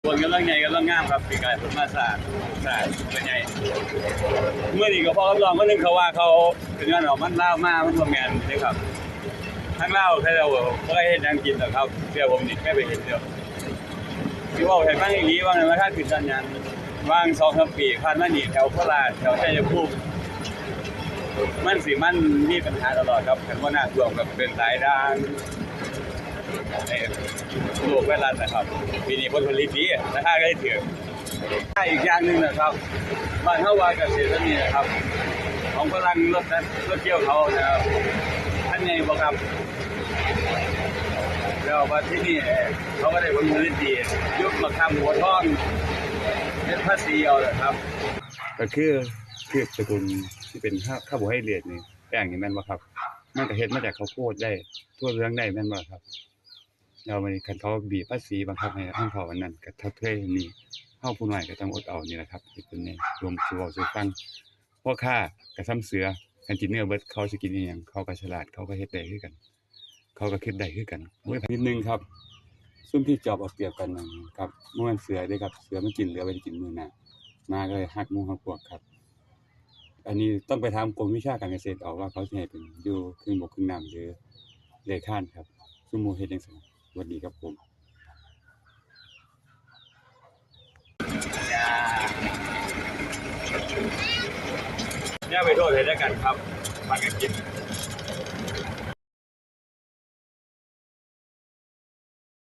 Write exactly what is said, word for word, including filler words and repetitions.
คนกำลังใหญ่กำลังงามครับ ปีกายผมมาสร้างสร้างเป็นไงเมื่อนี้ก็พอกับรองคนหนึ่งเขาว่าเขาเป็นย้อนออกมันลาวมามันบ่แม่นเด้ครับทั้งลาวไทยเราบ่เคยเห็นหยังกินหรอกครับเดี๋ยวผมนี่แค่ไปเห็นเดียวที่ว่าให้ฟังอีหลีว่ามันราคาขึ้นตอนหยังวางสองสามปีผ่านมานี่แถวโคราชแถวชัยภูมิมันสิมันมีปัญหาตลอดครับคันว่าน้ำท่วมก็เป็นหลายด้าน ในโลกไวรัสนะครับ ปีนี้ผลผลิตดีราคาก็ได้ถืออีกอย่างหนึ่งนะครับบ้านเฮาว่าเกษตรนี่นะครับ ของฝรั่งรถรถเกี่ยวเขานะครับท่านไงบ่ครับแล้วมาที่นี่เขาก็ได้ผลผลิตดียุบมาคำหัวทองเป็นภาษีเอาเลยครับ ก็คือคือตระกูลที่เป็นคาร์โบไฮเดรตนี่แป้งนี่แม่นบ่ครับ มันก็เฮ็ดมาจากข้าวโพดได้ทั่วเรื่องได้แม่นบ่ครับ แล้วมันคันเขาบีบภาษีบังคับให้ทางเขาอันนั้นก็ทัดเทยนี่เฮาผู้น้อยก็ต้องอดเอานี่แหละครับที่เป็นในรวมสู่สู่ฟังพ่อค้าก็ซ้ำเสือคันกินเนื้อเบิดเขาสิกินอีหยังเขาก็ฉลาดเขาก็เฮ็ดได้คือกัน เขาก็คิดได้คือกันโอ้ยนิดนึงครับซุ่มที่จอบเอาเปรียบกันนะครับเมื่อวันเสือได้ครับเสือมันกินเหลือไปกินมื้อหน้ามาก็เลยหักหมู่หักพวกครับ อันนี้ต้องไปถามกรมวิชาการเกษตรเอาว่าเขาสิให้เป็นอยู่ครึ่งบกครึ่งน้ำหรือเดือยคานครับซุ่มหมู่เฮ็ดจังซั่นสวัสดีครับผมอย่าไปโทษให้ด้วยกันครับพากันกิน